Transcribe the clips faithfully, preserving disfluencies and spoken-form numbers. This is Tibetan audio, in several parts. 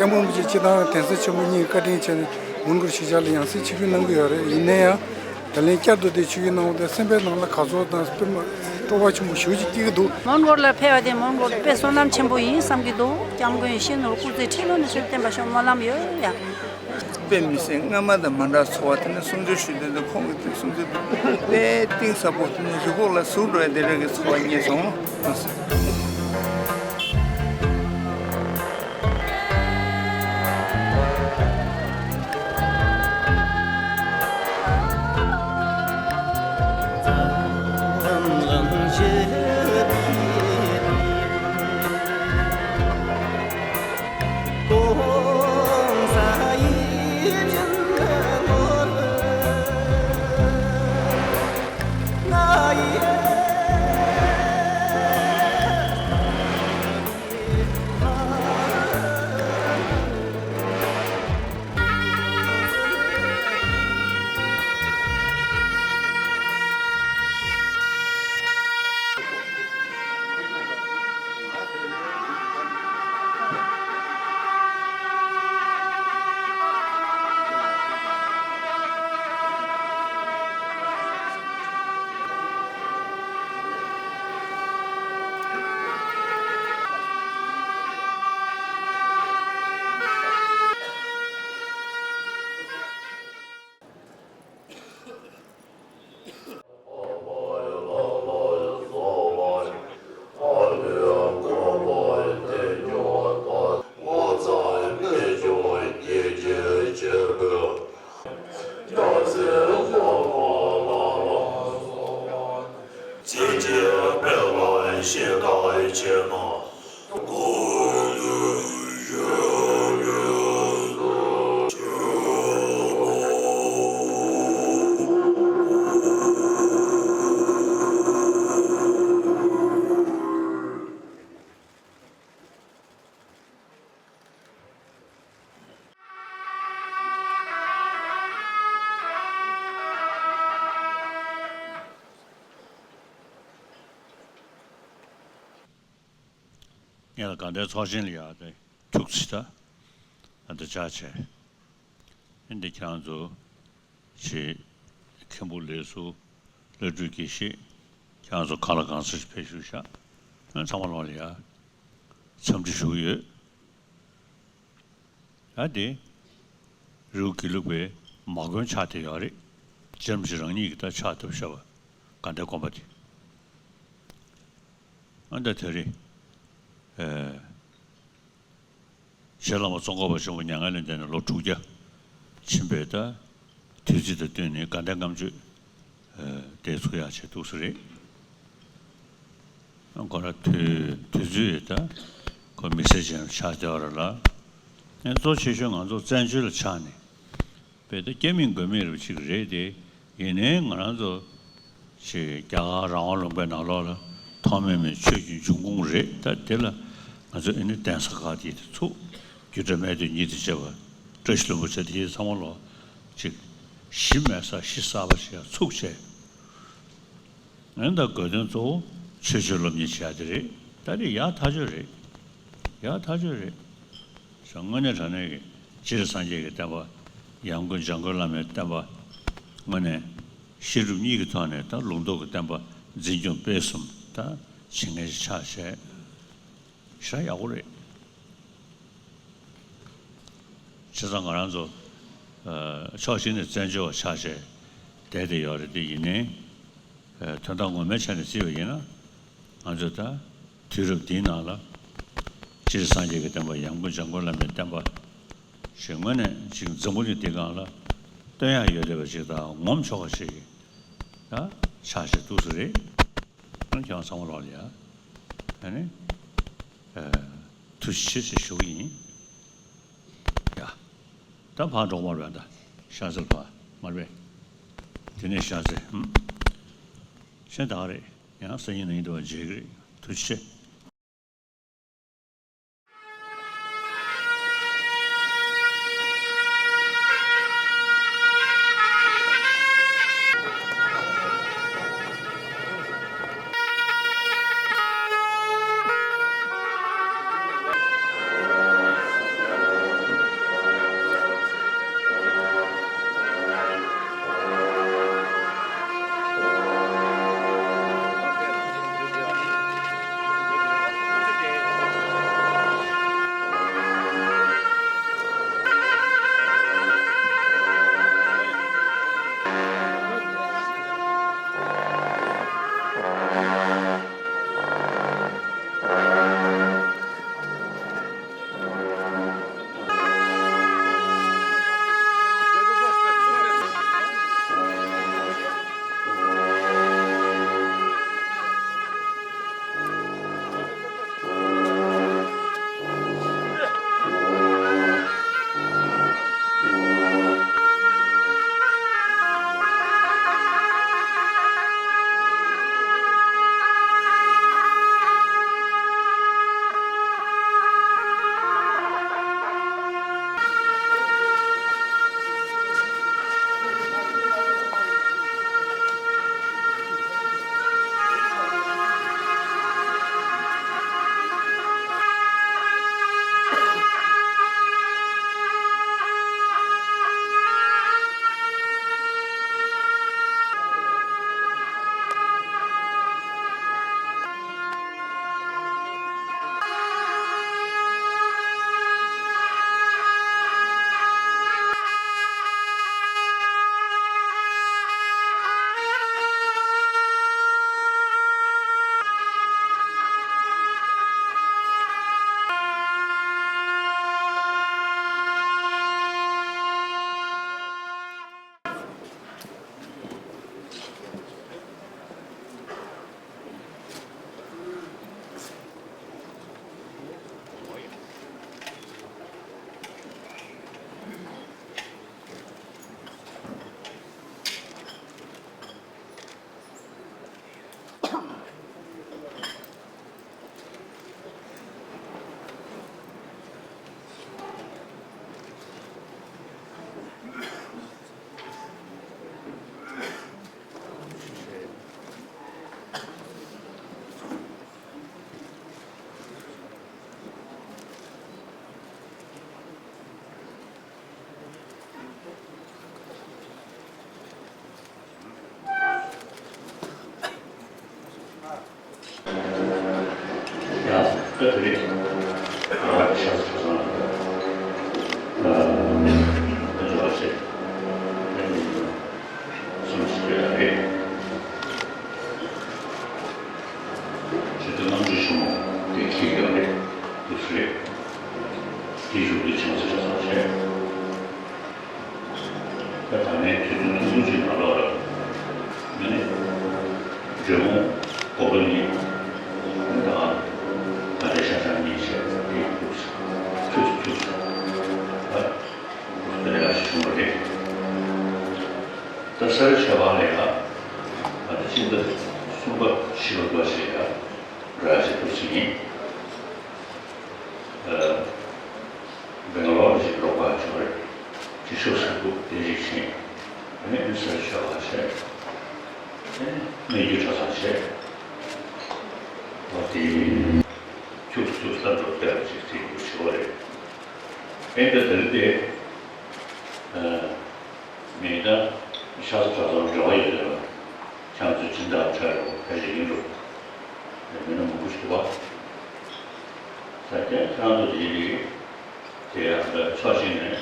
སྐྱབས་མགོན་རིན་པོ་ཆེ་སྤྱི་བཏང་གདན་ས་ཆེན་པོ་གཉིས་བཀའ་དྲིན་ཆེ་ནས་མོན་གྷོར་གཞིས་ཆགས་ལ་ཡང་སྲིད་ཆིབས་བསྒྱུར་གནང་གི་ཡོད་རེད། ཡིན་ན་ཡང་ད་ལན་བསྐྱར་དུ་དེ་ཆིབས་བསྒྱུར་གནང་བ་དེ་སེམས་པའི་ནང་ལ་དགའ་ཚོར་དང་སྤྲོ་བ་ཆེན་པོ་ཞེ་པོ་ཅིག་སྐྱེ་གི་འདུག། མོན་གྷོ་ལ་ཕེབས་པ་དེ་མོན་གྷོ་དཔེ་བསོད་ནམས་ཆེན་པོ་ཡིན་བསམ་གྱི་འདུག། སྐྱབས་མགོན་ཡིད་བཞིན་ནོར་བུ་སྐུ་ཚེ་ཁྲི་ལོ་ནས་ཚུར་བརྟན་པར་ཤོག། སྨོན་ལམ་ཡོད་ཡ། དཔེ་མི་སྲིད་སྔ་མ་དང་མ་འདྲ་ཚོར་བ་དེ་ནི་གསུང་ཆོས་ཞུ་དུས་དེ་ཁོང་གི་དེ་གསུང་ཆོས་དཔེ་གཏིང་ཟབ་པོ་དེ་ནི་རི་ཁོག་ལ་ཟུག་འགྲོ་བའི་དེ་འདྲ་གི་ཚོར་བ་རྙེད་སོང་། ངེད་ལ་དགའ་ལྡན་ཚོགས་ཆེན་ལ་ཡར་དེ་ཁྱུག་ཙམ་ད་ཨ་འདི་ཆགས་བྱས། ཨ་འདི་ཁྱེད་རང་ཚོ་ཆེ་མཁན་པོ་ལས་སུ་བླ་སྤྲུལ་དགེ་བཤེས་ཁྱེད་རང་ཚོ་གང་ལ་གང་འཚམ་ཞིག་ཕེབས་བཞུགས་ཤག། ཨ་ཚང་མ་ལོག་ལ་ཡར་འཚམས་འདྲི་ཞུ་གི་ཡོད། ད་དེ་རི་བོ་དགེ་ལུགས་པའི་མ་དགོན་ཆགས་བསྡད་ཡོད་རེད། རྗེ་རིན་པོ་ཆེ་རང་ཉིད་ཀྱིས་ད་ཕྱག་བཏབ་བཞག་པ་དགའ་ལྡན་དགོན་པ་དེ། ཨ་ད་དེ་རེད། ཨེ། རྗེ་བླ་མ་ཙོང་ཁ་པ་ཆེན་པོ་མྱ་ངན་ལས་འདས་ནས་ལོ་དྲུག་བརྒྱ་ཕྱིན་པའི་ད། དུས་ཚིགས་དང་བསྟུན་ནས་དགའ་ལྡན་ལྔ་མཆོད་དེ་ཚུགས་ཡག་བྱས་འདུག་ས་རེད། ཁོ་ར་དུས་དུས་ཚོད་ཡོད་ད་ཁོ་དམིགས་བསལ་ཅན་ཆགས་བསྡད་པ་རེད་ལ། ཨེ་གཙོ་ཆེ་ཤོས་ང་ཚོ་བཙན་བྱོལ་ལ་ཆགས་ནས་དཔེ་ད་སྐྱ་མིན་མགོ་མིན་རེ་བ་ཅིག་རེད་དེ། ཡིན་ནའི་ང་རང་ཚོ་ཅིག་རྒྱ་གར་རང་དབང་ལུང་པའི་ནང་ལོགས་ལ་ཐོག་མེད་མེད་ཆོས་ཀྱི་འབྱུང་ཁུངས་རེད། ད་དེ་ལ་ང་ཚོ་ཨེ་ནི་གདན་ས་ཁག་དེ་ཚུགས། རྒྱུད་གྲྭ་སྨད་སྟོད་གཉིས་དང་བཅས་པ་བཀྲ་ཤིས་ལྷུན་པོ་བྱས་དེ་ཚང་མ་ལོག་ཅིག་གཞི་མེད་ས་གཞི་གསར་པ་ཞིག་ཚུགས་བྱས། ཨེ་ད་དགོས་དོན་གཙོ་བོ་ཆོས་སྤྱོད་སློབ་གཉེར་བྱེད་ཡ་དེ་རེད། ད་དེ་ཡག་ཐག་ཆོད་རེད། ཡག་ཐག་ཆོད་རེད། དངོས་གནས་དྲང་གནས་ཀྱི་སྤྱིར་སངས་རྒྱས་ཀྱི་བསྟན་པ། ཡང་སྒོས་འཇམ་མགོན་བླ་མའི་བསྟན་པ། དངོས་གནས་བཤད་སྒྲུབ་གཉིས་ཀྱི་ཐོག་ནས་ད་ལུང་རྟོགས་ཀྱི་བསྟན་པ་འཛིན་སྐྱོང་སྤེལ་གསུམ་ད་བྱེད་མཁན་ཞིག་ཆགས་བྱས། ཞེ་དྲག་ཡག་པོ་རེད། བྱས་ཙང་ང་རང་ཚོ་ཕྱོགས་གཅིག་ནས་བཙན་བྱོལ་བ་ཆགས་བྱས་བསྡད་བསྡད་ཡོད་རེད། དེ་ཡིན་ནའི་དོན་དག་ངོ་མའི་ཆ་ནས་བརྩིས་པ་ཡིན་ན། ང་ཚོ་ད་དུས་རབས་འདིའི་ནང་ལ་ སྤྱིར་སངས་རྒྱས་ཀྱི་བསྟན་པ་ཡང་སྒོས་འཇམ་མགོན་བླ་མའི་བསྟན་པ་ཞེས་དངོས་གནས་ཅིག་འཛམ་བུ་གླིང་འདི་སྒང་ལ་སྟོན་ཡག་ཡོད་བསྡད་པ་ཅིག་དང་ངོམ་ཆོག་པ་ཞིག་ད་ཆགས་བྱས་འདུག་ས་རེད། ཁྱེད་རང་ཚང་མ་ལོག་ལ་ཡ། ཨ་ནི། ཨ། ཐུགས་རྗེ་ཆེ་ཞེས་ཞུ་གི་ཡིན། ཡ། ད་ཕར་འགྲོ་མར་བས་ད། ཤར་རྩེ་ལ་ཕར་མར་བས། དེ་ནས་ཤར་རྩེ། ཧུམ། ཤ་སྟག་རེད། ཡང་སང་ཉིན་ནང་ཉིན་དུ་བ་མཇལ་གི་རེད། ཐུགས་རྗེ་ཆེ། ཆེད་དུ་རྣམ་འཕྲུལ་ཆེན་མོ་དེ་ཁྱེད་ཀྱང་རེད། དེ་སུ་རེད། དེ་བཞུགས་དུས་ཆང་ས་ཆ་ཚང་བྱས། ད་ད་ནས་དུས་ཚོད་ཐུང་ཐུང་ཅིག་ནང་ལོགས་ལ། ང་ནི་ཇོ་མོ་གོ་ལོ་གཉིས་དང་ད་ལྟའི་ཤ་ཤ་གཉིས་བྱས་དེ་ཐུགས་སུ་ཐུགས་སུ་ད་ད་ལས་ཀ་ཞིག་བྱུང་བ་རེད། ད་ས་རུ་ཆ་བ་ལས་ཀ་ད་ལྟ་ཕྱི་ཟླ་གསུམ་པ་བཞི་པ་འགོ་ཞིག་ལ་ར་ཅིག་ཐུགས་སུ་ཡིན། སྦེང་ལོར་ཞིག་ལོག་པ་བྱུང་རེད། ཅིག་ཤོག་ཟེར་འདུག་དེ་རིགས་ཤིག་ཨ་ནི་ཨུ་སར་ཤོག་ཁ་བྱས། ཨ་ནི་སྨན་རྒྱུ་གྲྭ་ཚང་བྱས། འོ་དེ་ཁྱུག་ཁྱུག་ལྟར་དུ་བལྟས་པ་ཅིག་དེ་འདུག་ཞུ་བ་རེད། ཨེ་འདྲ་དེར་དེ། མི་ད་ཤ་ཚ་གྲྭ་ཚང་འབྲེལ་བ་ཡོད་ལ། ཁྱང་ཚོས་སྦྱིན་བདག་ཁྲལ་རུ་ཕལ་ཆེར་ཡིན་འགྲོ། མི་སྣ་མང་པོ་ཞིག་འདུག་བ། ས་སྐྱ་ཁྱང་ཚོ་དེའི་རིགས་དེ་ཡང་ཕྱོགས་གཅིག་ནས་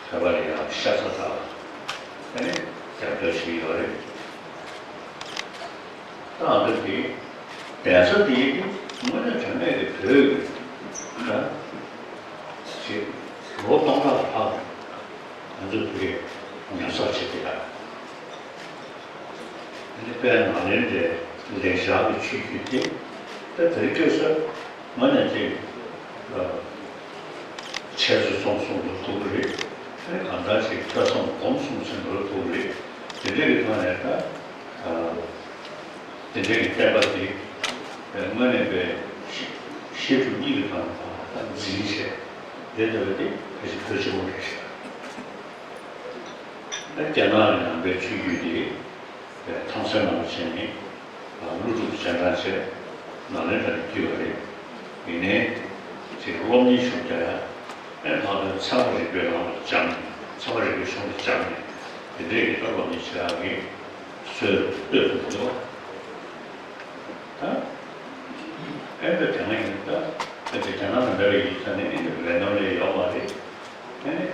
ཁ་པར་ཡང་ཤ་ཚ་ཚ་ལ་ཨ་ནི་རྒྱབ་སྐྱོར་བྱེད་ཀྱི་ཡོད་རེད། ད་ཨ་འདྲ་དེ་གདན་ས་དེའི་དངོས་གནས་དྲང་གནས་ཀྱི་བོད་ཀྱི་ད། ལེན་པའི་ལེགས་སྦྱར་གྱི་ཆོས་བརྒྱུད་དེ། ད་དེ་རིང་ཁ་སང་ང་ནས་ཅིག་འཆད་རྩོད་རྩོམ་གསུམ་དུ་ཐུག་གི་རེད། ཨ་ནི་གང་ལྟར་ཅིག་ཐོས་བསམ་སྒོམ་གསུམ་ཆེན་པོར་ཐུག་གི་རེད། དེ་འདྲ་གི་ཐོག་ནས་ད་དེ་འདྲ་གི་བསྟན་པ་དེ་དངོས་གནས་པའི་བཤད་སྒྲུབ་གཉིས་ཀྱི་ཐོག་ནས་ད་འཛིན་བྱས་དེ་ལྟ་བུ་དེ་ཕལ་ཆེར་གལ་ཆེན་པོ་རེད་ཤག་ད་རྒྱ་ནག་ནང་པའི་ཆོས་བརྒྱུད་དེ། ཐང་སན་རིན་པོ་ཆེ་ནི་ཀླུ་སྒྲུབ་སྤྱན་དྲངས་བྱས་ནཱ་ལེནྡྲ་ནས་བརྒྱུད་པ་རེད། ཡིན་ནའི་ཅིག་སློབ་གཉེར་ཞུ་རྒྱུ་ཡ། ཨེ་ལྷག་དོན་ཚད་མ་རིག་པའི་ནང་ལ་སྦྱངས་ནས་ཚད་མ་རིག་པའི་གཞུང་ལ་སྦྱངས་ནས་དེ་འདྲས་ཀྱི་ད་སློབ་གཉེར་བྱེད་ཡག་གི་སྲོལ་བཏོད་དུ་མི་འདུག་ད་ཨེ་འདི་དེ་སྔ་ཡིན་ད་ཨེ་འདི་རྒྱ་ནག་ནང་འདྲ་བའི་ཡིག་ཆ་ནི་ཨེ་འདི་ཝེ་ནམ་ལ་ཡོད་མ་རེད། ཨེ་ནི་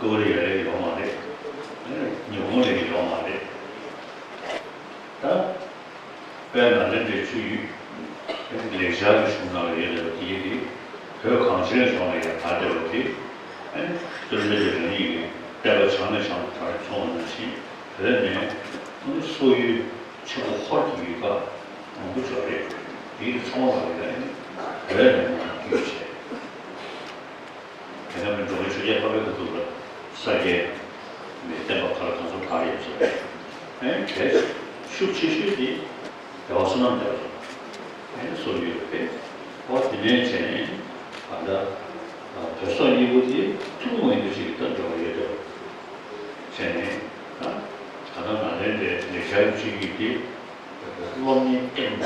ཀོ་རི་ཡ་ལ་ཡོད་མ་རེད། ཨེ་ནི་ཉི་ཧོང་ལ་ཡོད་མ་རེད། ད་དཔལ་ནཱ་ལེནྡྲའི་ཆོས་བརྒྱུད་ཨེ་ནི་ལེགས་སྦྱར་གྱི་གཞུང་ནང་ལ་ཡོད་བསྡད་པ་དེ་ཡིན་ཏེ། བོད་གངས་ཅན་ལྗོངས་ལ་ཡང་དར་བསྡད་པ་དེ་ཨེ་ནི་སྟོད་ལུང་པའི་རང་ཉིད་ཀྱི་བསྟན་པ་བྱང་ནས་བྱང་དུ་དར་སོང་བ་ནང་བཞིན། བོད་ནས་ཨེ་ནི་སོག་ཡུལ་ཆེན་པོ་ཧོར་གྱི་ཡུལ་ཁག་མང་པོ་ཅིག་རེད། དེ་ཚང་མ་ལ་ཡང་ཨེ་ནི་བོད་ནས་མར་བརྒྱུད་བྱས། དེ་ནས་འགྲོ་བའི་ཆོས་རྒྱལ་འཕགས་པའི་མཐུ་སྟོབས་ལ་ས་སྐྱའི་མི་བསྟན་པ་ཁག་ལ་གང་འཚམ་དར་ཡོད་ཟེར། ཨེ་གལ་ཤུགས་ཆེ་ཤོས་དེ་རྒྱལ་བ་བསོད་ནམས་རྒྱ་མཚོ་ཨེ་སོགས་ཡོད་པས། ཨོ་དེ་ནས་བྱས་ནས་ད་ལྟ་བོད་སོག་གཉིས་པོ་དེ་ཐུན་མོང་མ་ཡིན་པ་ཞིག་གི་ད་འབྲེལ་བ་ཡོད་དེ་བྱས་ནས་ད་ད་ལྟ་ནཱ་ལེནྡྲའི་ལེགས་སྦྱར་གྱི་ཆོས་བརྒྱུད་དེ། སློབ་གཉེར་བསྟེན།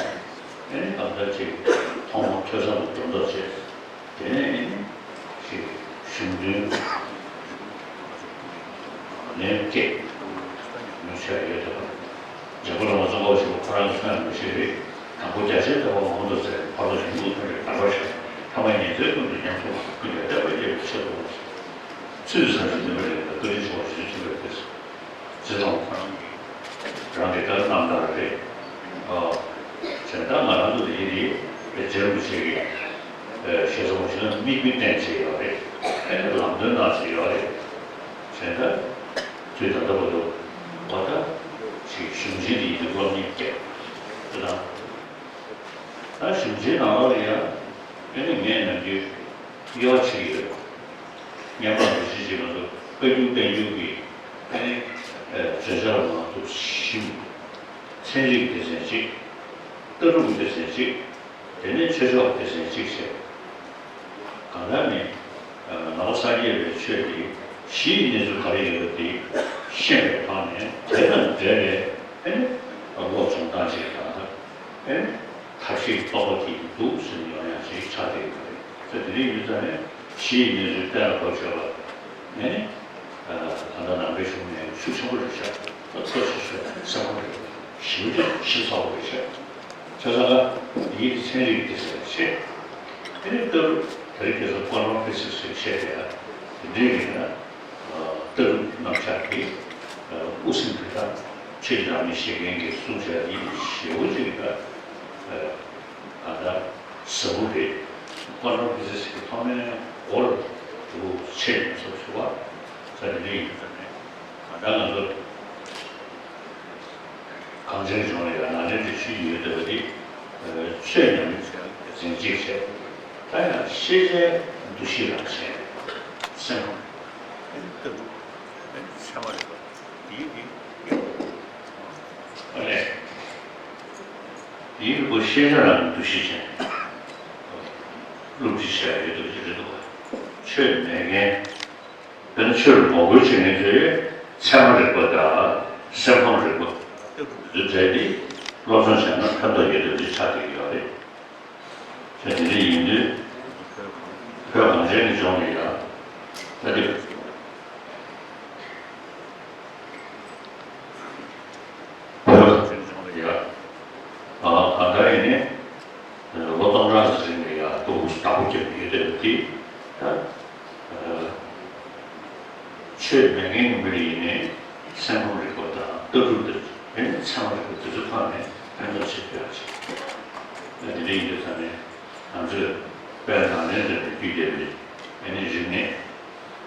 ཨེ་ནི་གང་ལྟར་ཅིག་ཐོག་མར་ཐོས་བསམ་ལ་སྒྲོ་འདོགས་བྱས། དེ་ནས་ཨེ་ནི་ཅིག་གཞུང་དོན་ལེན་སྐད་མི་ཆ་ཡོད་དོ། འཇམ་དཔལ་ལྷ་མོ་ཙོང་ཁ་པ་ཆེན་པོ་ཁོ་རང་གི་ཁ་ནས་མི་ཤེས་རེད། དང་པོ་རྒྱ་ཆེན་ལྟ་བ་མང་དུ་བཙལ། ཕར་ལ་གཞུང་ལུགས་ཐམས་ཅད་དག་པར་ཤར། ཐ་མ་ཉན་མཚན་ཀུན་ཏུ་ཉམས་སུ་བླངས། ཀུན་ཀྱང་བསྟན་པ་རྒྱས་པའི་ཆེད་དུ་བསྔགས། ཚུལ་བཟང་ཞིང་བདེན་པ་ལེགས་པར་བཀའ་དྲིན་ཆེ་བ་ཞེས་བྱ་བའི་དེ། བརྩེ་དུང་ཁོ་རང་གི་རང་གི་ད་རྣམ་ཐར་རེད། ཨོ། བྱས་ད་ང་རང་ཚོ་དེ་ཡིན་དེ་རྗེ་རིན་པོ་ཆེ་གི་ཞེ་ས་བ་ཞིག་ན་དམིགས་ཡུལ་བསྟན་བྱས་ཡོད་རེད། ཨེ་ནི་ལམ་སྟོན་གནང་བྱས་ཡོད་རེད། བྱས་ད་དུས་ད་ལྟ་བར་དུ་འོ་ད་ཅིག་གཞུང་ཆེན་དེ་ཡིན་དུས་སློབ་གཉེར་བསྐྱལ་དེ་དང་། ད་གཞུང་ཆེན་ནང་ལོགས་ལ་ཡང་ཨེ་ནི་ངས་ནམ་རྒྱུན་དབྱེ་བ་ཕྱེ་གི་ཡོད། སྔོན་མ་འདུ་ཤེས་ཀྱི་ང་ཚོ་བཀའ་བརྒྱུད་བསྟན་བརྒྱུད་ཀྱི་ཨེ་ནི་བརྗོད་བྱ་ལ་མ་གཏོགས་ཞིབ། ཚན་རིག་སྡེ་ཚན་གཅིག་ལྟ་གྲུབ་སྡེ་ཚན་གཅིག་དེ་ནས་ཆོས་ཕྱོགས་སྡེ་ཚན་གཅིག་བྱས། གང་ལྟར་ནི་ནང་པ་སངས་རྒྱས་པའི་ཆོས་ཀྱི་གཞི་ཡི་གནས་ཚུལ་ག་རེ་ཡོད་པ་དེ་ཤེས་པའི་ཐོག་ནས་དེ་དང་འབྲེལ་བའི་ཨེ་ནི་བློ་སྦྱོང་སྟངས་ཅིག་དང་། ཨེ་ནི་ཐབས་ཤེས་རྟོགས་པ་དེ་འདུག་ཟེར་ནས་ཡང་ཡང་ཞིག་ཆགས་བསྡད་ཡོད་རེད། ད་དེ་རིང་ཡུལ་ཙམ་ནས་གཞི་ཡི་གནས་ཚུལ་གཏན་ལ་ཕབ་ཆོག་པ་ཨེ་ནི་ད་ལྟ་ནང་པའི་གཞུང་ནས་ཤུགས་ཆེན་པོ་རེད་ཤག་ད་ཚོ་ཆེ་ཤོས་སེམས་ཁོང་རེད། ཞིབ་ཆ་ཞིབ་ཚགས་པོ་རེད་ཤག་བྱས་ཙང་ཀ་ཡིད་ཀྱི་ཚན་རིག་དེ་ཟེར་བཤད། དེ་ནས་ལྟ་གྲུབ་དེ་རིང་ཁ་སང་ཀོ་ལོམ་ཕི་སིག་ཟེར་བཤད་དེ་ཡ་དེ་འདྲའི་ཡིན་ན་ལྟ་གྲུབ་རྣམ་གཞག་གི་དབུ་སེམས་དེ་དག་ཆོས་ཀྱི་བདག་མེད་བཞེད་མཁན་གྱི་གསུང་བྱ་དེ་ཞེ་པོ་ཅིག་ད་ད་ལྟ་ཟབ་པོ་རེད། ཀོ་ལོམ་ཕི་སིག་གི་ཐོག་མའི་འགོ་ལ་འདུག་ཆེད་ནས་ཚོགས་ཞུ་བ་ས་དེ་འདྲ་ཡིན་ཙང་ནས་ད་ལྟ་ང་ཚོ། གངས་ཅན་ལྗོངས་ལ་ཡང་ནཱ་ལེནྡྲའི་ཆོས་ཡོད་བསྡད་པ་འདི། ཆོས་ཉམས་ལེན་བྱེད་ཡག་གི་འཛིན་སྤྱོད་བྱས། ད་ཡང་ཤེས་བྱའི་འདུ་ཤེས་རང་བྱས། སེམས་ཁམས་ཨ་ནི་ལྟ་གྲུབ་ཨ་ནི་ཚད་མ་རིག་པ་འདིའི་འདི་ཨ་ལས། འདིའི་རིག་པ་ཤེས་བྱ་རང་གི་འདུ་ཤེས་བྱས། སློབ་ཁྲིད་བྱས་ཡོད་བསྡད་པ་ཅིག་རེད་འདུག་ཆོས་མེད་མཁན། དཔེར་ན་ཆོས་ལ་ངོ་རྒོལ་བྱེད་མཁན་ཚོས་ཚད་མ་རིག་པ་དང་སེམས་ཁམས་རིག་པ་ལྟ་གྲུབ་འདི་ཚོའི་གྲས་འདི་སློབ་སྦྱོང་བྱས་ན་ཕན་ཐོགས་ཡོད་དོ་ཅིག་ཆགས་བསྡད་ཀྱི་ཡོད་རེད། ཆ་དེ་འདྲ་ཡིན་དུས་བོད་གངས་ཅན་གྱི་ལྗོངས་ལ་ཡང་ད་དེ་བོད་གངས་ཅན་གྱི་ལྗོངས་ལ་ཡང་ཨ་གང་ལྟར་ཡིན་ནའི། ལོ་སྟོང་ཕྲག་ཙམ་རིང་ལ་ཡང་ལྟོ་བཟའ་བདག་པོ་རྒྱབ་ཡོད་བསྡད་པ་དེ་ད་ཆོས་མེད་མཁན་གྱི་མི་རིགས་ཡིན་ནའི་སེམས་ཁམས་རིག་པ་དང་ལྟ་གྲུབ་དང་ཨེ་ནི་ཚད་མ་རིག་པ་དེ་ཚོ་ཐོག་ནས་ཕན་ཐོགས་ཆེ་ཡོད་ཅིག་ད་དེ་འདྲ་ཡིན་དུས་ད་ནས་ང་ཚོས་དཔལ་ནཱ་ལེནྡྲ་ནས་བརྒྱུད་བསྡད་པའི་ཨེ་ནི་རིག་གནས་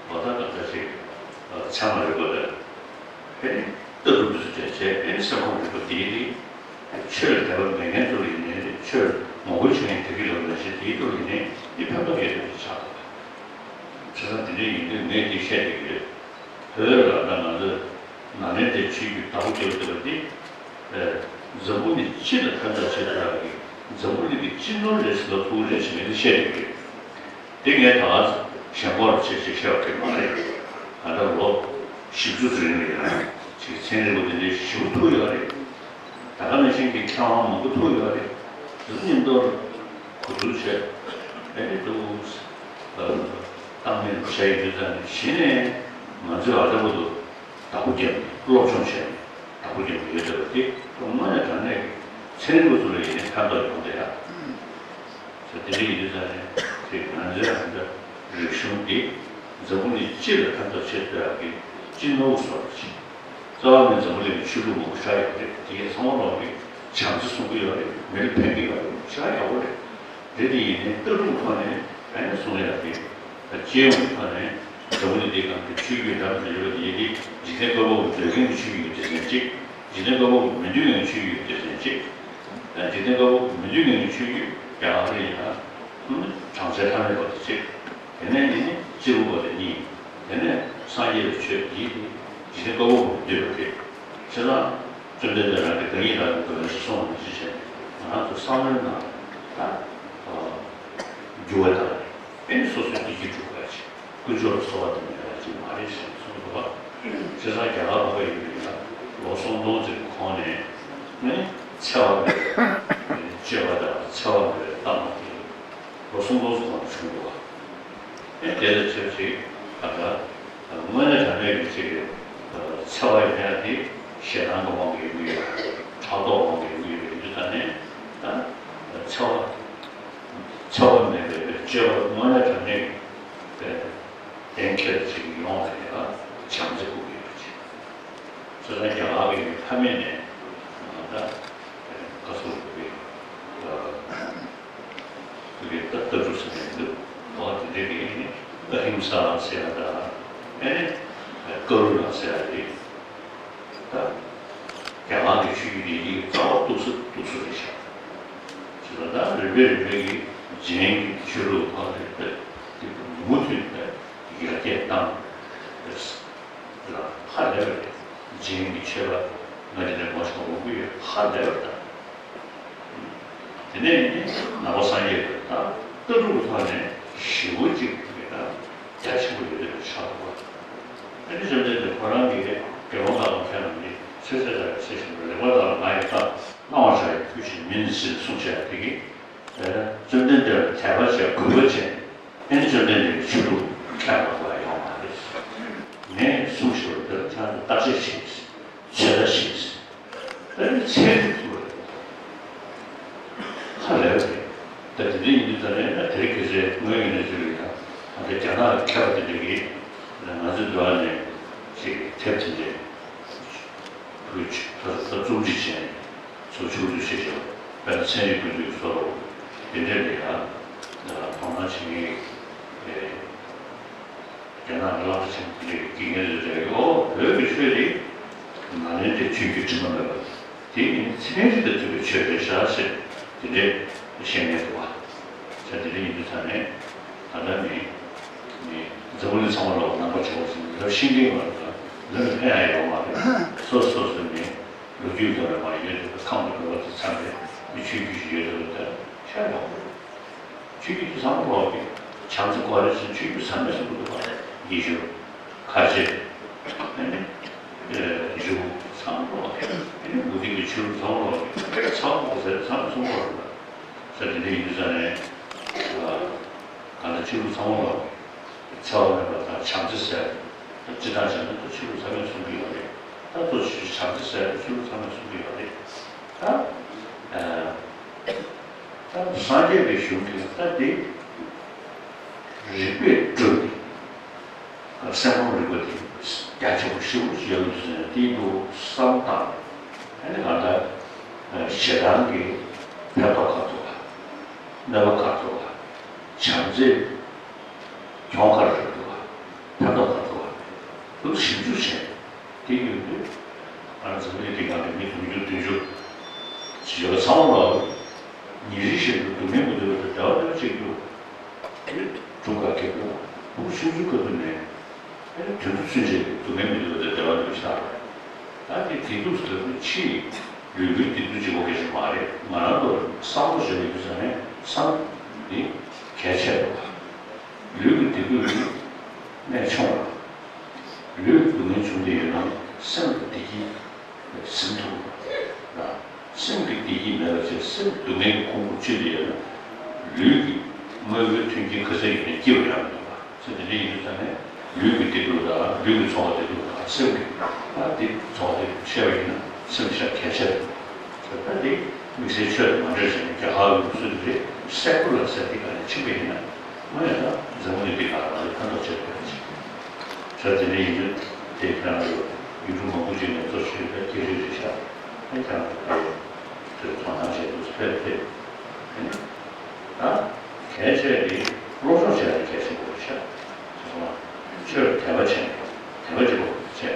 ལོ་ལྟར་ད་ལྟ་ཅིག་ཚད་མ་རིག་པ་དང་ཨེ་ནི་ལྟ་གྲུབ་དེ་ཚོ་བྱས་བྱས་ཨེ་ནི་སེམས་ཁམས་རིག་པ་དེའི་རིགས། ཆོས་ལ་དད་པ་མེད་མཁན་ཚོ་ལ་ཡིན་ནའི་རེད། ཆོས་ལ་ངོ་རྒོལ་བྱེད་མཁན་དེ་གི་ལ་མ་བྱེད་དེའི་ཐོག་ལ་ཡིན་ནའི་འདི་ཕན་ཐོགས་ཡོད་པ་ཆགས་འདུག་བྱས་ཙང་དེ་འདྲ་ཡིན་དུས་ངས་འདི་བཤད་བསྡད་ཀྱི་ཡོད། བོད་ལ་ད་ང་ཚོས་ནཱ་ལེནྡྲའི་ཆོས་བརྒྱུད་བདག་པོ་རྒྱབ་བསྡད་པ་འདི། ཨེ། འཛམ་བུ་གླིང་སྤྱི་ལ་ཕན་ཐོགས་བྱེད་ཐུབ་ཡག་གི། འཛམ་བུ་གླིང་གི་སྤྱི་ནོར་རེད་ཟེར་ལབ་ཐུབ་ཀྱི་རེད་ཟེར་ངས་འདི་བཤད་བསྡད་ཀྱི་ཡོད། དེ་ངས་ད་ག་ཞེན་ཁོག་ལ་བྱས་བྱས་བཤད་པ་དེ་མ་རེད། ད་ལྟ་ལོ་བཞི་བཅུ་ཙམ་རིང་ལ་ཡང་ཅིག་ཚན་རིག་པ་དེ་འདྲའི་ཞེ་པོ་ཐུག་ཡོད་རེད། ད་ག་ནང་བཞིན་གྱི་མཁས་དབང་མང་པོ་ཐུག་ཡོད་རེད། དེ་ཚོ་མཉམ་དུ་གོ་བསྡུར་བྱས། ཨེ་ནི་འདུག་བཏང་མེད་བྱས་ཡོད་དུས་ཙང་ནས་གཞི་ནས་ང་ཚོས་ཨ་ད་བར་དུ་བདག་པོ་རྒྱབ་ནས་སློབ་སྦྱོང་བྱས་ནས་བདག་པོ་རྒྱབ་ནས་ཡོད་བསྡད་པ་དེ་དངོས་གནས་དྲང་གནས་ཀྱི་ཚན་རིག་པ་ཚོ་ལ་ཡིན་ནའི་ཕན་ཐོགས་ཡོང་བསྡད་ཡ། ས་དེ་འདྲ་ཡིན་དུས་ཙང་ནས་དེ་ང་ཚོའི་ཨ་ད་རིག་གཞུང་འདི་འཛམ་བུ་གླིང་སྤྱི་ལ་ཕན་ཐོགས་བྱེད་ཐུབ་ཡག་གི་སྤྱི་ནོར་བཟོ་རེ་བྱེད། རྩ་བ་ནས་འཛམ་བུ་གླིང་གི་ཆོས་ལུགས་མང་པོ་ཆགས་ཡོད་རེད། དེ་གའི་ཚང་མ་ལོག་གི་བྱམས་བརྩེ་གསུང་གི་ཡོད་རེད། མི་ལ་ཕན་གི་ཡོད་རེད། ཆགས་ཡག་པོ་རེད། རེད་དེ་ཡིན་ནའི་ལྟ་གྲུབ་ཐོག་ནས་ཨ་ནི་གསུང་ཡག་རེད། ད་སྤྱི་ཡོངས་ཀྱི་ཐོག་ནས་འཛམ་བུ་གླིང་འདིའི་སྒང་གི་ཆོས་བརྒྱུད་འདྲ་མི་འདྲ་ཡོད་རེད། དེ་འཇིག་རྟེན་བཀོད་པ་པོ་འདོད་མཁན་གྱི་ཆོས་བརྒྱུད་སྡེ་ཚན་གཅིག་འཇིག་རྟེན་བཀོད་པ་པོ་མི་འདོད་མཁན་གྱི་ཆོས་བརྒྱུད་སྡེ་ཚན་གཅིག་ད་འཇིག་རྟེན་བཀོད་པ་པོ་མི་འདོད་མཁན་གྱི་ཆོས་བརྒྱུད་རྒྱ་གར་ལ་ཡིན་ན་གྲངས་ཚད་ཐ་མལ་པ་དེ་གཅིག་དེ་ནས་ནི་སྤྱི་བོ་བ་དེ་གཉིས། དེ་ནས་སངས་རྒྱས་པའི་ཆོས་འདི་ནི་འཇིག་རྟེན་བཀོད་པ་པོ་འདོད་པ་རེད། བྱས་ཙང་བཅོམ་ལྡན་འདས་རང་གི་བདག་ཉིད་རང་གི་དགོས་ལན་ཞིག་གསུངས་པ་ནང་བཞིན་བྱས་ནས་ང་རང་ཚོ་བསམ་བློའི་ནང་ལ་ད་འགྱུར་བ་དང་ཨེ་ནི་སོ་སོའི་བདེ་སྐྱིད་སྒྲུབ་དགོས་ཡ་ཅིག་དཀོན་མཆོག་ལ་གསོལ་བ་འདེབས་ཡ་ཅིག་མ་རེད་ཟེར་གསུངས་འདུག་ག་བྱས་ཙང་རྒྱ་གར་བ་ཡིན་པ་ཡིན་ན་ལོ་སུམ་སྟོང་ཙམ་གྱི་གོང་ནས་ནི་འཚེ་བ་མེད་པའི་སྤྱོད་པ་དང་འཚེ་བ་མེད་པའི་ལྟ་སྟངས་དེ། ལོ་སུམ་སྟོང་ཙམ་གོང་བྱུང་འདུག་བ། ཨེ་དེ་ལ་ཆབས་ཅིག་ད་ལྟ་དངོས་གནས་དྲང་གནས་ཀྱི་ཅིག་འཚེ་བ་ཡོང་ཡ་དེ་ཞེ་སྡང་གི་དབང་གིས་ཡོང་གི་ཡོད་རེད། ཕྲག་དོག་དབང་གིས་ཡོང་གི་ཡོད་རེད། འདི་ལྟ་ནས་ད་འཚེ་བ་འཚེ་བ་མེད་པའི་སྤྱོད་པ་དངོས་གནས་དྲང་གནས་ཀྱི་གཏན་འཁེལ་ཅིག་ཡོང་བ་རེད། ཨ་བྱམས་བརྩེ་དགོས་ཀྱི་ཡོད་ཅིག་བྱས་ཙང་རྒྱ་གར་གྱི་ཕ་མེས་ནས་ད་བཀའ་ཟུར་དགོས་ཀྱི་ཨ། དེ་གའི་ལྟ་ལྟ་གྲུབ་ཟེར་ནས་འདུག་འོ་དེ་འདྲའི་གི་ཨ་ནི་ཨ་ཧིམ་ས་ཟེར་ཡ་དང་ཨ་ནི་ཀ་རུ་ཎ་ཟེར་ཡ་རེད། ད་རྒྱ་གར་གྱི་ཆོས་བརྒྱུད་འདི་གི་རྩ་བ་གཏུགས་ས་གཏུགས་ས་རེད་ཤག་བྱས་ཙང་ད་རིམ་པས་རིམ་པས་ཀྱི་རྗེས་ཀྱི་ཆོས་ལུགས་ཁག་རེད་པས་དེ་མུ་མཐུད་དེ་ཡར་རྒྱས་བཏང་། ལ་ཧ་ལས་པ་རེད། རྗེས་ཀྱི་ཆོས་པ་ང་འདི་ནས་མོ་ཆོག་མང་པོ་ཡོད། ཧ་ལས་པ་དང་། དེ་ནས་ནི་ནང་པ་སངས་རྒྱས་པའི་ད་ལྟ་གྲུབ་ཀྱི་ཐོག་ནས་ཞེ་པོ་ཅིག་གི་ད་རྒྱ་ཆེན་པོ་ཡོད་པའི་ཆགས་འདུག་པ། ཨ་ནི་བཅོམ་ལྡན་འདས་ཁོ་རང་གིས་དགེ་སློང་དག་ལ་ཕན་ལ་ནི་ཚེ་ཚད་དག་གི་ཚེ་ཞིང་རེག་པ་དག་ལ་ང་ཡི་རྟག་བླང་བར་བྱ་ཡི་ཁུར་ཆེན་མིན་ཟེར་གསུངས་བྱས་དེ་གིས། བཅོམ་ལྡན་འདས་ལ་དད་པ་བྱས་གུས་པ་བྱས་ཨེ་ནི་བཅོམ་ལྡན་འདས་ཀྱི་ཆོས་ལུགས་ཁས་ལེན་པ་ཡོང་མ་རེད། ངས་གསུངས་བཞག་པ་དེ་ལ་ཁྱེད་རང་ཚོ་བརྟག་དཔྱད་བྱེད། ཚོད་ལྟ་བྱེད། ཨེ་ནི་ཚད་ཐིག་ཐུབ་པ་རེད། ཧ་ལས་པ་རེད། ད་དེ་འདྲ་ཡིན་དུས་ད་ནས་ན་དེ་རིང་ཁ་སང་སྔོན་གྱི་གནས་ཚུལ་ཡིན་ན་ད་ལྟ་རྒྱ་ནག་གི་མཁས་པ་དེ་འདྲ་གིས་ང་ཚོའི་འགྲོ་བ་ནས་ཅིག་དེབ་དེ་འདྲས། བོད་ཆོས་ད་ལྟ་རྩོམ་སྒྲིག་བྱས་ནས་ཚུར་ཕྱོགས་བསྡུས་བྱས་ཤོག་དཔེར་ན་ཚན་རིག་ཀུན་བཏུས་ཀྱི་བཟོ་འདྲ་དེ་འདྲས་ལ་ཡང་དོ་སྣང་བྱེད་མཁན་གྱི་རྒྱ་ནག་གི་བླ་མ་ཆེན་པོ་དེ་འདྲས་ཀྱི་དགེ་རྒན་རེ་རེ་གིས་ཨོ་བོད་ཀྱི་ཆོས་དེ་ནཱ་ལེནྡྲའི་ཆོས་བརྒྱུད་དྲི་མ་མེད་པ་དེ་ནི་ཚན་རིག་དང་མཐུན་པའི་ཆོས་རེད་ཤག་ཟེར་དེ་འདྲས་བཤད་མཁན་འདུག་བ། ཟེར་དེ་འདྲས་ཡིན་དུས་ད་ནས་ད་ལྟ་ནི་ནི་འཛམ་བུ་གླིང་ཚང་མ་ལོག་ནང་པ་བྱུང་བ་ཞིག་ལབ་ཤེས་མཁན་མ་རེད། ལབ་ཕན་ཡ་ཡོད་མ་རེད། སོ་སོ་སོ་ནི། ལོ་རྒྱུས་ཐོག་ལ་མར་ཡོད་དེ་ཁམས་ཀྱི་འགྲོ་བ་དེ་ཚང་མས་མི་ཆོས་བརྒྱུད་ཅིག་ཡོད་དེ་ལ་ད་ཤར་ཡོང་གི་རེད། ཆོས་བརྒྱུད་དེ་ཚང་མ་ལོག་གི་བྱམས་བརྩེ་དགོས་རེད་ཟེར་ཆོས་བརྒྱུད་ཚང་མས་གསུང་གི་འདུག་ག་ཡེ་ཤུ། ཁ་ཆེ། ཨ་ནི། ཨེ་རི་བོ་ཚང་མ་ལོག་གི་ཨ་ནི་མུ་སྟེགས་ཀྱི་ཆོས་ལུགས་ཚང་མ་ལོག་གི་ཚང་མ་ལོག་ཟེར་ཚང་མས་གསུང་གི་རེད། ཟེར་དེ་འདྲ་ཡིན་དུས་ཙང་ནས། གང་ལྟར་ཆོས་ལུགས་ཚང་མ་ལ་འཚེ་བ་མེད་པ་དང་བྱམས་བརྩེ་ཟེར་ཡ་དེ་སྤྱིར་བཏང་བྱས་ན་ད་ཆོས་ལུགས་ཚང་མས་གསུང་གི་ཡོད་རེད། ད་ལྟོ་ཆོས་བྱམས་བརྩེ་ཟེར་ཡ་དེ་ཆོས་ལུགས་ཚང་མས་གསུང་གི་ཡོད་རེད། ད་ཨ་ད་སངས་རྒྱས་པའི་གཞུང་གི་ད་དེ་རིགས་པས་སྒྲུབ་སྟེ་སེམས་ཁམས་རིག་པ་དེ་རྒྱ་ཆེན་པོ་ཞེ་པོ་ཅིག་ཡོད་པ་དེ་ཚོ་ནས་དེའི་ཐོག་བསམ་བཏང་ནས་ཨ་ནི་གང་ལྟར་ཞེ་སྡང་གི་ཕན་ཐོགས་ག་ཚོད་ག་གནོད་པ་ག་ཚོད་ག་བྱམས་བརྩེ། གྱོང་ག་རེ་རེད་འདུག་ག་ཕན་ཐོགས་ག་འདུག་ག་དེ་ཚོ་ཞིབ་འཇུག་བྱས་དེ་ཡོད་དུས་ཨ་འཛམ་གླིང་འདི་སྒང་གི་མི་དུང་ཕྱུར་བདུན་ཅུ་ འབྲུག་ག་རྒྱབ་ལ་ཕྲུ་གུ་ཆུང་ཆུང་སྐབས་དུས་ནས་ཨེ་དུད་འགྲོ་ཚུན་ཆད་ཀྱི་སྡུག་བསྔལ་མི་འདོད་པ་དང་བདེ་བ་འདོད་ཤག་ད་དེ་བདེ་སྡུག་ཟེར་བ་ཕྱིའི་ལུས་པོའི་བདེ་སྡུག་གཅིག་པོ་སྐད་ཆ་མ་རེད། ང་རང་ཚོ་བསམ་བློ་བྱས་ཡོད་དུས་ཙང་ནས་བསམ་འདི་གལ་ཆེ་རེད་བ། ལུས་ཀྱི་བདེ་སྡུག་ནི་གནས་ཆུང་བ། ལུས་སྡུག་བསྔལ་བྱུང་བསྡད་ཡོད་ན་སེམས་ལ་བདེ་སྐྱིད་ཟིན་ཐུབ་པ། སེམས་ཀྱི་བདེ་སྐྱིད་མེད་པ་བྱས་སེམས་སྡུག་བསྔལ་གྱི་ཁོང་ཁུ་ཆུད་དེ་ཡོད་ན་ལུས་ཀྱི་དངོས་པོའི་མཐུན་རྐྱེན་ག་ཚད་ཡོད་ན་སྐྱིད་པ་ཡོང་མི་འདུག་པ། ཚེ་འདི་འདྲ་ཡིན་དུས་ཙང་ནས་ལུས་ཀྱི་བདེ་སྡུག་དང་ལུས་ཀྱི་འཚོ་བ་བདེ་སྡུག་དང་སེམས་ཀྱི་ཨ་བདེ་འཚོ་བ་བདེ་སྡུག་བཤད་པ་ཡིན་ན་སེམས་ཤ་གལ་ཆེ་རེད། ད་འདི་དམིགས་བསལ་ཆོས་དང་མ་འདྲ་ཞིག་རྒྱ་གར་གྱི་ལུགས་སྲོལ་འདི་རེད། སེ་ཀུ་ལར་ཟེར་འདི་ག་ནས་ཕྱིན་པ་ཡིན་ན་དངོས་ཡོད་ན་འཛམ་བུ་གླིང་འདི་ག་ལ་ཕན་ཐོགས་ཆེ་དགོས་ཅིག་ད་དེ་འདྲ་ཡིན་དུས་དེ་ཁྱེད་རང་ཚོ་ཡུལ་གྲུ་མང་པོ་ཅིག་ནས་གཙོ་ཆེ་བའི་སྐད་རིགས་རེད་ཤག་ཨེ་ཁྱེད་རང་ཚོ་དེ་ཚོ་དོ་སྣང་བྱས་འདུག་ཕེབས་ཏེ་ཨེ་ནི་ད་གལ་ཆེ་དེ་སློབ་སྦྱོང་བྱས་ཏེ་གལ་ཆེན་པོ་རེད་ཤག་ཆོས་ལ་དད་པ་བྱས་ནས་དད་པ་བྱེད་པ་བྱས།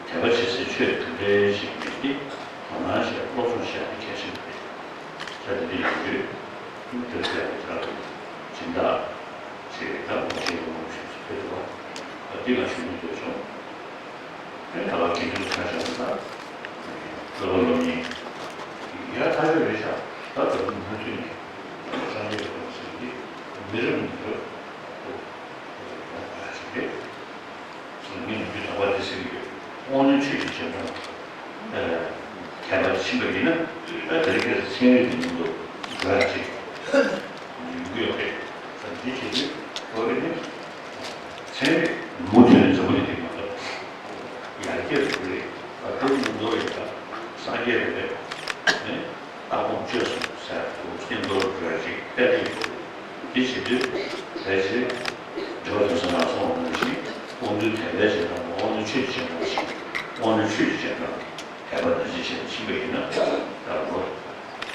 དད་པ་བྱེད་སའི་ཆོས་དེ་འདྲའི་ཞིག་མེད་དེ། དོ་སྣང་བྱས་སློབ་སྦྱོང་བྱས་ཏེ་གལ་ཆེན་པོ་རེད། ཆ་དེ་འདྲ་ཡིན་དུས་དེ་ལ་བྱས་ཏེ་ཆ་ལ་སྦྱིན་བདག་ཅེས་བདག་པོ་བྱེད་དགོས་མང་ཞིག་ཕེབས་འདུག་ད་འདི་ལ་ཞུ་སྙིང་འདོད་བྱུང་། ཨེ་ད་བར་དགེ་འདུན་ཆ་བཞག་ན་ད་སློབ་པ་སློབ་གཉེར་ཡ་ཐག་ཆོད་རེད་ཤག་ད་ད་དུང་མུ་མཐུད་ནས་སངས་རྒྱས་པའི་སྐོར་ཟེར་འདི་མི་རབས་ནས་མི་རབས་ཡོང་བ་ཞིག་རེད། ངས་ནམ་རྒྱུན་ལབ་པ་དེ་ཟེར་གྱི་ཡོད། དབང་རྣོན་ཆོས་ཀྱི་རྗེས་འབྲང་། ཁྱད་པར་ཕྱིན་པ་ཡིན་ན་ཨ་དེ་རིང་ཁ་སང་ཚན་རིག་གི་མཉམ་དུ་འགྲོ་ཡ་ཅིག་ཡོང་གི་ཡོད་རེད། ད་འདི་བྱེད་དུས་ཁོ་རེ་ནི་ཚན་རིག་མུ་མཐུད་ནས་འཛམ་བུ་གླིང་འདི་མ་གཏོགས་ཡར་རྒྱས་འགྲོ་གི་རེད། ད་ཁོ་རེ་མཉམ་དུ་ཡོད་ད་སངས་རྒྱས་རེད་པས་ནི། ལྟ་སྒོམ་སྤྱོད་གསུམ་ཟེར་དུ་བསྟན་རྡོར་རོལ་ཅིག་བསྟན་ཏེ་ཡོད། འདི་བྱེད་དུས་ཕལ་ཆེར་འགྲོ་བ་དུས་སུ་ནག་ཚོང་འོང་ཞིང་དབང་རྣོན་དད་པའི་རྗེས་འབྲང་དབང་རྣོན་ཆོས་ཀྱི་རྗེས་འབྲང་ཞིང་དབང་རྣོན་ཆོས་ཀྱི་རྗེས་འབྲང་དད་པ་ནང་བཞིན་བྱས་ནས་ཕྱིན་པ་ཡིན་ན་ད་ལོ་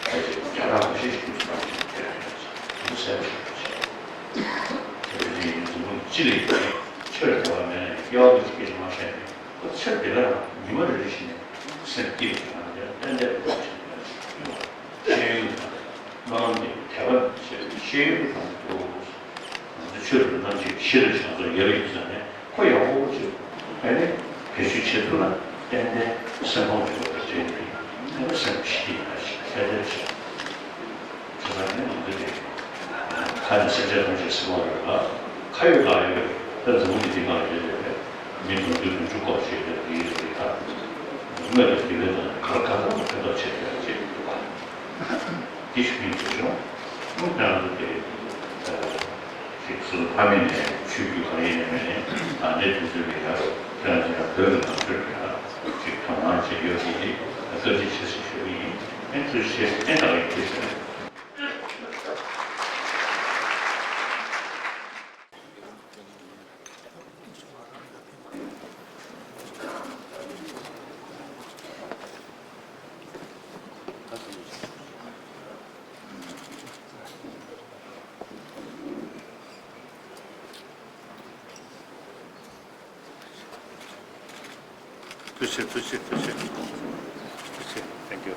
ཕལ་ཆེར་བརྒྱ་ཕྲག་འབུམ་ཕྲག་ཞིག་ཏུ་སོང་ཞིང་དེ་ལ་ཡང་ཅིག་ཏུ་གསལ་པོ་ཞིག་ཏུ་བྱས། དེ་འདྲ་ཡིན་དུས་མི་སྤྱི་ལ་ཡིན་ཆོས་ལ་དད་པ་མེད་ན་ཡང་སྐྱེ་བ་ཀུན་གྱི་སྐད་ཅིག་མ་བཤད་ནས་ཁོ་ཚེ་འདི་ལ་ཉི་མ་རེ་རེ་བཞིན་ནས་སེམས་སྐྱིད་པ་དང་ཡང་ཏན་ཏན་པོ་ཞིག་ཡོང་བ། ཤེས་ཡོན་དང་སྨོན་ལམ་དེ་དད་པ་ཞེས་པའི་ཤེས་ཡོན་དང་དུ་ང་ཚོ་ཆོས་རུ་ནང་གཅིག་གཞི་ལ་བྱང་ཚོགས་ཡོད་པ་ཡིན་ཙང་ནས་ཁོ་ཡག་པོ་ཅིག་ཨ་ནི་བེད་སྤྱོད་བྱེད་ཐུབ་ན་ཏན་ཏན་སེམས་ཁོང་ཆུད་པ་དང་བྲལ་ནས་ཨ་ནི་སེམས་ཞི་སྟེ་ཡིན་ན་ཞིག་ཏན་ཏན་ཞིག་བྱས་ཙང་ནས་ང་ཚོ་དེ་ཁ་ནས་སེམས་ཅན་ཐམས་ཅད་ཟེར་བ་རེད་ལ་ཁ་ཡོད་ལག་ཡོད་ད་འཛམ་བུ་གླིང་འདི་ནང་ཡོད་རེད་མི་དུང་ཕྱུར་དུང་ཕྱུར་སྐོར་ཞིག་རེད་དེ་ཡོད་རེད་ད། དངོས་དང་དགེ་བའི་དོན་ག་ག་ཚང་ཕན་ཐོགས་ཆེ་ཡོད་ཅེས་འདུག་པ། འདི་ཞུ་སྙིང་འདོད་བྱུང་། དངོས་གནས་ང་ཚོ་དེ་ཅིག་སུ་ཕ་མེས་ནས་ཆོས་བརྒྱུད་ག་རེ་ཡིན་ནས་མེད་ནས་ད་ལྟའི་དུས་ཚོད་ལ་ཡ་ཁྱེད་རང་ཚོ་ཡང་བོད་ཀྱི་ནང་ཆོས་ལ་ཡ་ཅིག་དོ་སྣང་བྱེད་ཡོད་ཀྱི་འདི་བཀའ་དྲིན་ཆེ་ཟེར་ཞུ་གི་ཡིན། ཨེ་ཐུགས་རྗེ་ཆེ་ཨེ་ད་ག་ཡིན་ཐུགས་རྗེ་ཆེ། ཐུགས་རྗེ་ཆེ། ཐུགས་རྗེ་ཆེ། ཐུགས་རྗེ་ཆེ། ཐུགས་རྗེ་ཆེ། Thank you.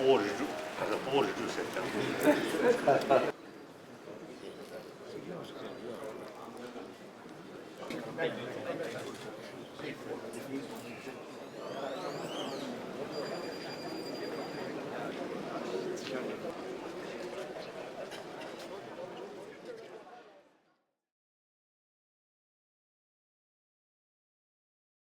ཨོ་རི་ཀྲུ། ད་ལྟ་ཨོ་རི་ཀྲུ་ཟེར་ཀྱང་།